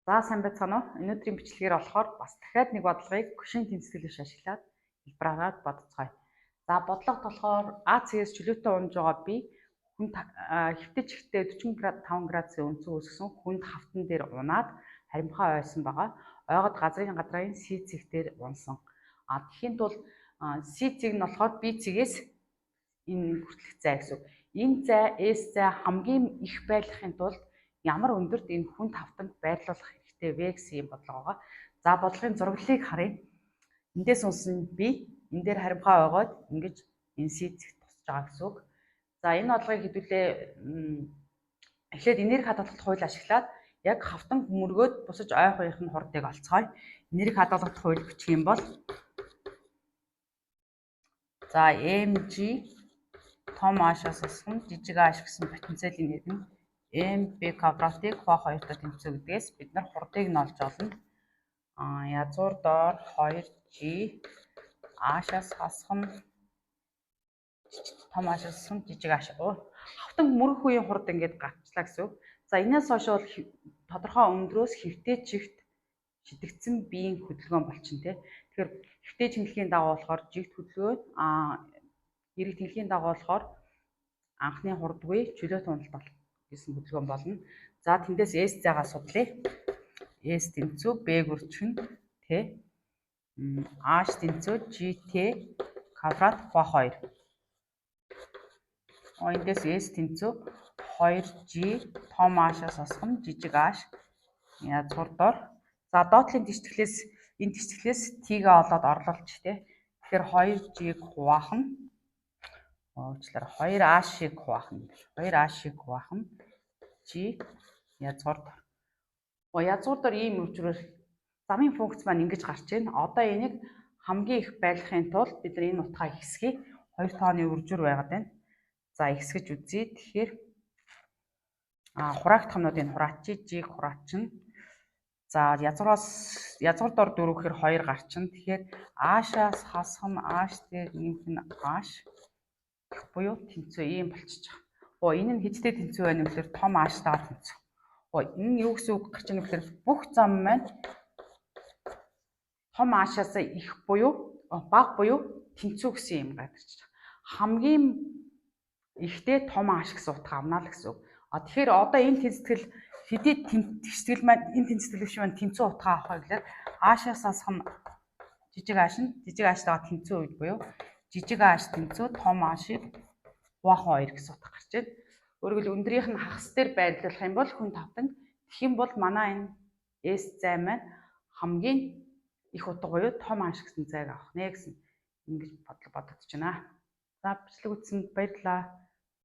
За, сайн байцгаана уу? Өнөөдрийн бичлэгээр болохоор бас дахиад нэг бодлогыг Кошийн тэнцвэрлэгч ашиглаад хэлбэраараа бодцгоё. За, бодлого болохоор А цэгээс чөлөөтэй унж байгаа би хүн хэвтэй чигтээ 45 градусын өнцөг үүсгэсэн хүнд хавтан дээр унаад харимхаа ойсон байгаа. Ойгод газрын гадрын С цэг дээр унсан. А тэгэхийн тулд С цэг нь болохоор B цэгээс энэ хүртэлх зай гэсэн үг. Энэ зай S зай хамгийн их байлгахын тулд ямар өндөрт энэ хүнд хавтанг байрлуулах хэрэгтэй вэ гэсэн юм бодлого байгаа. За, бодлогын зураглалыг харъя. Эндээс унсан би энэ дээр харимхаа ойгоод ингэж энэ С цэгт тусч байгаа гэсэн үг. За, энэ бодлогыг хэдүүлээ эхлээд энерги хадгалах хууль ашиглаад яг хавтанг мөргөөд бусаж ойх үеийнх нь хурдыг олцгоё. Энерги хадгалах хууль бичих юм бол за mg том H-аас асган жижиг h гэсэн потенциал энерги нь mv квадратыг хуваах 2-той тэнцүү гэдгээс бид нар хурдыг нь олж олно. Язгуур доор 2g H-аас хасах нь том H-аас хасах нь жижиг h. Хавтанг мөрөх үеийн хурд ингээд гарчлаа гэсэн үг. За, энэс хойш бол тодорхой өндрөөс хэвтэй чигт шидэгдсэн биеийн хөдөлгөөн болчихно, тий. Тэгэхээр хэвтэй чиглэлийн дагуу болохоор жигт хөдөлгөөн, эрэг тэнхлийн дагуу болохоор анхны хурдгүй чөлөөт уналт бол гэсэн хөдөлгөөн болно. За, тэндээс S зайгаа судлая. S тэнцүү B гүрчих нь Т H тэнцүү GT квадрат хуваах 2. Эндээс S тэнцүү 2G том H-аас асах нь жижиг H язгуур дор. За, доотлын тисгэлээс, энэ тисгэлээс T-гээ олоод орлуулчих, тий. Тэгэхээр 2G-г хуваах нь, уучлаарай, 2H-ыг хуваах нь 2H-ыг хуваах нь G язгуур дор. Язгуур дор ийм өвчрөөр замын функц маань ингэж гарч байна. Одоо энийг хамгийн их байлгахын тулд бид нар энэ утгаа ихсгэе. Хоёр тооны үржүр байгаад байна. За, ихсгэж үзье. Тэгэхээр хураагдах юмнуудыг хураачи, G-г хураачна. За, язгуураас язгуур дор 4 гэхээр 2 гарчна. Тэгэхээр H-аас хасах нь H дээр нэмэх нь H их буюу тэнцүү ийм болчихж байгаа. Энэ нь хэдтэй тэнцүү байна вэ гэхээр том H-тайгаа тэнцүү. Энэ нь юу гэсэн үг гарч ийн гэхээр бүх зам маань том H-аас их буюу бага буюу тэнцүү гэсэн юм гарч байгаа. Хамгийн ихтэй том H гэсэн утга авна л гэсэн үг. А тэгэхээр одоо энэ тэнцэтгэл хэдий тэгштгэл маань, энэ тэнцэтгэл биш маань тэнцүү утга авах гэхээр H-аас асах нь жижиг H нь жижиг H-тайгаа тэнцүү үед буюу жижиг H тэнцүү том H-ыг хуваах 2 гэсэн утга гарч байна. Өөрөөр хэлбэл, өндрийнх нь хагас дээр байрлуулах юм бол хүн тавтанг, тэгэх юм бол манай энэ S зай маань хамгийн их утга буюу том H гэсэн зайг авах нэ гэсэн ингэж бодлого бодогдож байна. За, бичлэг үзсэнд баярлалаа.